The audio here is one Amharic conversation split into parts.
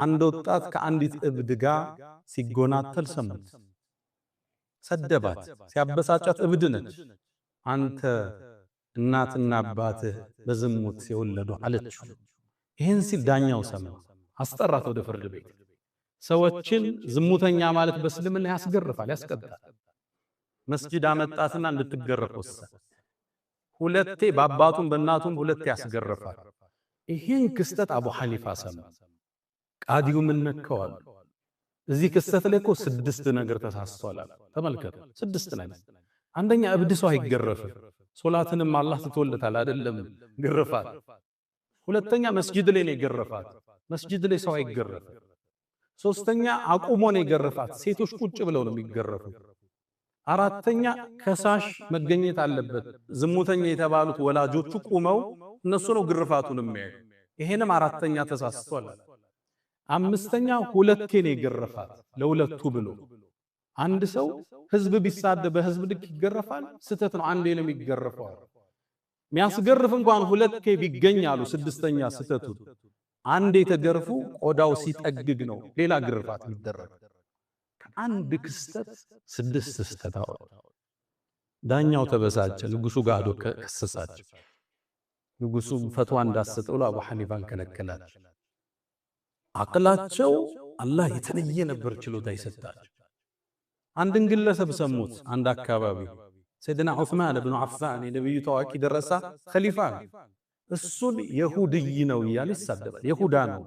አንድ ወጣት ከአንዲት እብድ ጋር ሲጎናተል ሰሙት። ሰደባት፣ ሲያበሳጫት እብድ ነች። አንተ እናትና አባትህ በዝሙት የወለዱ አለችው። ይህን ሲል ዳኛው ሰማ፣ አስጠራት ወደ ፍርድ ቤት። ሰዎችን ዝሙተኛ ማለት በእስልምና ያስገርፋል፣ ያስቀጣል። መስጂድ አመጣትና እንድትገረፍ ወሰነ። ሁለቴ በአባቱም በእናቱም ሁለቴ ያስገርፋል። ይህን ክስተት አቡ ሐኒፋ ሰማ። ቃዲው ምን ነካው አሉ። እዚህ ክስተት ላይ እኮ 6 ነገር ተሳስቷል አሉ። ተመልከቱ፣ 6 ነገር። አንደኛ እብድ ሰው አይገረፍም። ሶላትንም አላህ ትቶለታል አይደለም ግርፋት። ሁለተኛ መስጂድ ላይ ነው የገረፋት። መስጂድ ላይ ሰው አይገረፍም። ሶስተኛ አቁሞ ነው የገረፋት። ሴቶች ቁጭ ብለው ነው የሚገረፉት። አራተኛ ከሳሽ መገኘት አለበት። ዝሙተኛ የተባሉት ወላጆቹ ቁመው እነሱ ነው ግርፋቱን የሚያዩ። ይሄንም አራተኛ ተሳስቷል። አምስተኛ ሁለቴ ነው የገረፋት፣ ለሁለቱ ብሎ። አንድ ሰው ህዝብ ቢሳደብ በህዝብ ልክ ይገረፋል፣ ስህተት ነው። አንዴ ነው የሚገረፈው። የሚያስገርፍ እንኳን ሁለቴ ቢገኝ አሉ ስድስተኛ ስህተቱ። አንዴ ተገርፉ ቆዳው ሲጠግግ ነው ሌላ ግርፋት የሚደረግ። ከአንድ ክስተት 6 ስህተት አወጣ። ዳኛው ተበሳጨ፣ ንጉሱ ጋር ሄዶ ከሰሳቸው። ንጉሱ ፈትዋ እንዳሰጥ ብሎ አቡ ሐኒፋን ከለከላቸው። አቅላቸው አላህ የተለየ ነበር ችሎታ ይሰጣቸው። አንድን ግለሰብ ሰሙት አንድ አካባቢ ሰይድና ዑስማን ኢብኑ አፋን የነብዩ ታዋቂ ደረሳ ኸሊፋ ነው። እሱን የሁድይ ነው እያለ ይሳደባል። የሁዳ ነው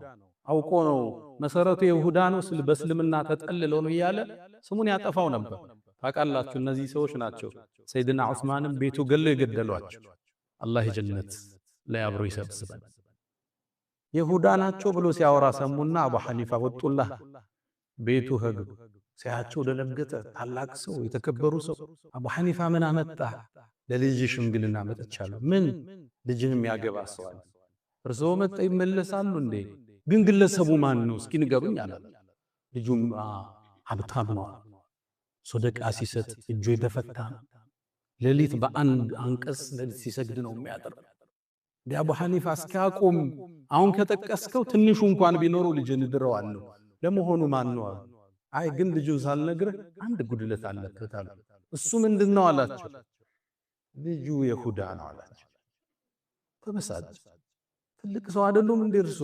አውቆ ነው መሰረቱ የሁዳ ነው ስል በእስልምና ተጠልሎ ነው እያለ ስሙን ያጠፋው ነበር። ታውቃላችሁ እነዚህ ሰዎች ናቸው ሰይድና ዑስማንን ቤቱ ገለው የገደሏቸው። አላህ የጀነት ላይ አብሮ ይሰብስበን። የሁዳ ናቸው ብሎ ሲያወራ ሰሙና አቡ ሐኒፋ ወጡላ ቤቱ ሄዱ። ሲያቸው ደነገጠ። ታላቅ ሰው የተከበሩ ሰው አቡ ሐኒፋ ምን አመጣ? ለልጅ ሽምግልና መጥቻለሁ። ምን ልጅን የሚያገባ ሰው አለ? እርሶ መጣ ይመለሳሉ እንዴ? ግን ግለሰቡ ማን ነው እስኪ ንገሩኝ አለ። ልጁም ሀብታም ነው፣ ሶደቃ ሲሰጥ እጁ የተፈታ ነው። ሌሊት በአንድ አንቀጽ ሌሊት ሲሰግድ ነው የሚያድረው። እንዴ አቡ ሐኒፋ እስኪያቆም አሁን ከጠቀስከው ትንሹ እንኳን ቢኖረው ልጅን እድረዋለሁ። ለመሆኑ ማን ነው? አይ ግን ልጁን ሳልነግርህ አንድ ጉድለት አለበት አሉ። እሱ ምንድነው አላቸው? ልጁ ይሁዳ ነው አላቸው። ተበሳጨ። ትልቅ ሰው አይደሉም እንዴ እርሶ?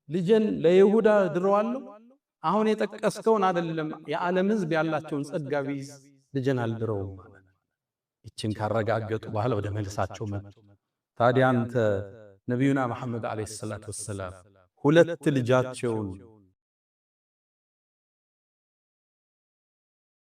ልጅን ለይሁዳ ድረዋለሁ? አሁን የጠቀስከውን አይደለም የዓለም ሕዝብ ያላቸውን ጸጋ ቢይዝ ልጅን አልድረውም አለ። ይችን ካረጋገጡ በኋላ ወደ መልሳቸው መጡ። ታዲያ አንተ ነብዩና መሐመድ አለይሂ ሰላቱ ወሰላም ሁለት ልጃቸውን